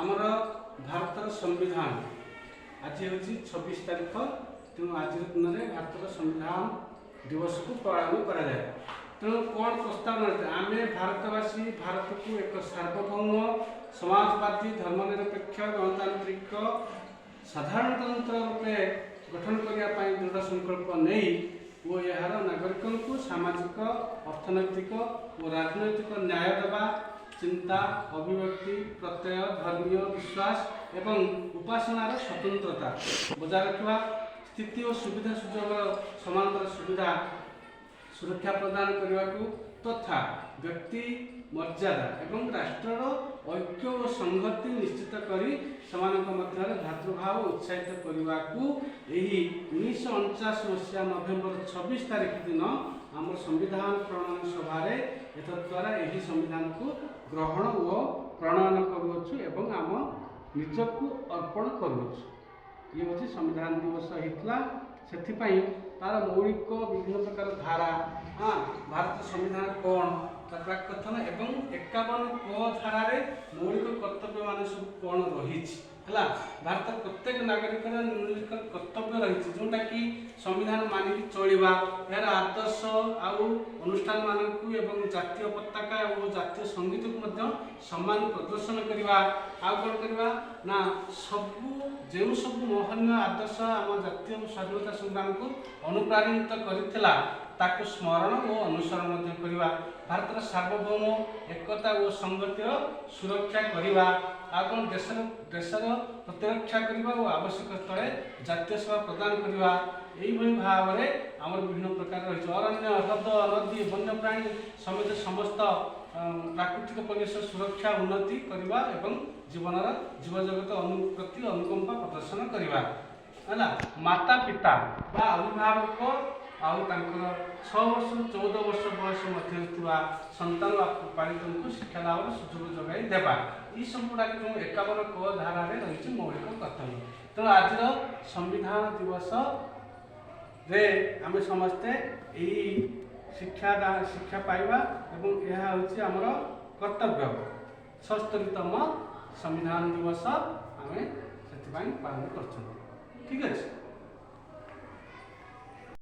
ଆମର ଭାରତର ସମ୍ବିଧାନ, ଆଜି ହେଉଛି 26 ତାରିଖ। ତେଣୁ ଆଜିର ଦିନରେ ଭାରତର ସମ୍ବିଧାନ ଦିବସକୁ ପାଳନ କରାଯାଏ। ତେଣୁ କ'ଣ ପ୍ରସ୍ତାବ ରହିଛି? ଆମେ ଭାରତବାସୀ ଭାରତକୁ ଏକ ସାର୍ବଭୌମ, ସମାଜବାଦୀ, ଧର୍ମନିରପେକ୍ଷ, ଗଣତାନ୍ତ୍ରିକ ସାଧାରଣତନ୍ତ୍ର ରୂପେ ଗଠନ କରିବା ପାଇଁ ଦୃଢ଼ ସଂକଳ୍ପ ନେଇ ଓ ଏହାର ନାଗରିକଙ୍କୁ ସାମାଜିକ, ଅର୍ଥନୈତିକ ଓ ରାଜନୈତିକ ନ୍ୟାୟ ଦେବା, ଚିନ୍ତା, ଅଭିବ୍ୟକ୍ତି, ପ୍ରତ୍ୟୟ, ଧର୍ମୀୟ ବିଶ୍ୱାସ ଏବଂ ଉପାସନାର ସ୍ୱତନ୍ତ୍ରତା ବଜାୟ ରଖିବା, ସ୍ଥିତି ଓ ସୁବିଧା ସୁଯୋଗର ସମାନ୍ତର ସୁବିଧା ସୁରକ୍ଷା ପ୍ରଦାନ କରିବାକୁ ତଥା ବ୍ୟକ୍ତି ମର୍ଯ୍ୟାଦା ଏବଂ ରାଷ୍ଟ୍ରର ଐକ୍ୟ ଓ ସଂହତି ନିଶ୍ଚିତ କରି ସେମାନଙ୍କ ମଧ୍ୟରେ ଭ୍ରାତୃଭାବ ଉତ୍ସାହିତ କରିବାକୁ ଏହି 1949 ମସିହା ନଭେମ୍ବର 26 ତାରିଖ ଦିନ ଆମର ସମ୍ବିଧାନ ପ୍ରଣୟନ ସଭାରେ ଏତଦ୍ୱାରା ଏହି ସମ୍ବିଧାନକୁ ଗ୍ରହଣ ଓ ପ୍ରଣୟନ କରୁଅଛୁ ଏବଂ ଆମ ନିଜକୁ ଅର୍ପଣ କରୁଅଛୁ। ଇଏ ହେଉଛି ସମ୍ବିଧାନ ଦିବସ ହେଇଥିଲା। ସେଥିପାଇଁ ତାର ମୌଳିକ ବିଭିନ୍ନ ପ୍ରକାର ଧାରା, ହଁ, ଭାରତ ସମ୍ବିଧାନ କ'ଣ, ତାର ପ୍ରାକ୍ କଥନ ଏବଂ 51 କ ଧାରାରେ ମୌଳିକ କର୍ତ୍ତବ୍ୟ ମାନେ ସବୁ କ'ଣ ରହିଛି ହେଲା। ଭାରତର ପ୍ରତ୍ୟେକ ନାଗରିକର ନିମ୍ନଲିଖିତ କର୍ତ୍ତବ୍ୟ ରହିଛି, ଯେଉଁଟାକି ସମ୍ବିଧାନ ମାନିକି ଚଳିବା, ଏହାର ଆଦର୍ଶ ଆଉ ଅନୁଷ୍ଠାନମାନଙ୍କୁ ଏବଂ ଜାତୀୟ ପତାକା ଓ ଜାତୀୟ ସଙ୍ଗୀତକୁ ମଧ୍ୟ ସମ୍ମାନ ପ୍ରଦର୍ଶନ କରିବା। ଆଉ କ'ଣ କରିବା ନା ସବୁ ଯେଉଁ ସବୁ ମହନୀୟ ଆଦର୍ଶ ଆମ ଜାତୀୟ ସ୍ୱାଧୀନତା ସଂଗ୍ରାମକୁ ଅନୁପ୍ରାଣିତ କରିଥିଲା, ତାକୁ ସ୍ମରଣ ଓ ଅନୁସରଣ ମଧ୍ୟ କରିବା। ଭାରତର ସାର୍ବଭୌମ ଏକତା ଓ ସଂହତିର ସୁରକ୍ଷା କରିବା। ଆଉ କ'ଣ? ଦେଶର ପ୍ରତିରକ୍ଷା କରିବା ଓ ଆବଶ୍ୟକ ସ୍ଥଳେ ଜାତୀୟ ସେବା ପ୍ରଦାନ କରିବା। ଏଇଭଳି ଭାବରେ ଆମର ବିଭିନ୍ନ ପ୍ରକାର ରହିଛି। ଅରଣ୍ୟ, ହ୍ରଦ, ନଦୀ, ବନ୍ୟପ୍ରାଣୀ ସମେତ ସମସ୍ତ ପ୍ରାକୃତିକ ପରିବେଶ ସୁରକ୍ଷା, ଉନ୍ନତି କରିବା ଏବଂ ଜୀବନର ଜୀବଜଗତ ପ୍ରତି ଅନୁକମ୍ପା ପ୍ରଦର୍ଶନ କରିବା ହେଲା। ମାତା ପିତା ବା ଅଭିଭାବକ ଆଉ ତାଙ୍କର 6 ବର୍ଷରୁ 14 ବର୍ଷ ବୟସ ମଧ୍ୟରେ ଥିବା ସନ୍ତାନ ବା ପାଳିତଙ୍କୁ ଶିକ୍ଷା ଲାଭର ସୁଯୋଗ ଯୋଗାଇ ଦେବା। ଏଇସବୁ ଗୁଡ଼ାକ ଯେଉଁ 51 କ ଧାରାରେ ରହିଛି ମୌଳିକ କର୍ତ୍ତବ୍ୟ। ତେଣୁ ଆଜିର ସମ୍ବିଧାନ ଦିବସରେ ଆମେ ସମସ୍ତେ ଏଇ ଶିକ୍ଷା ପାଇବା ଏବଂ ଏହା ହେଉଛି ଆମର କର୍ତ୍ତବ୍ୟ। 76ତମ ସମ୍ବିଧାନ ଦିବସ ଆମେ ସେଥିପାଇଁ ପାଳନ କରୁଛନ୍ତି। ଠିକ୍ ଅଛି।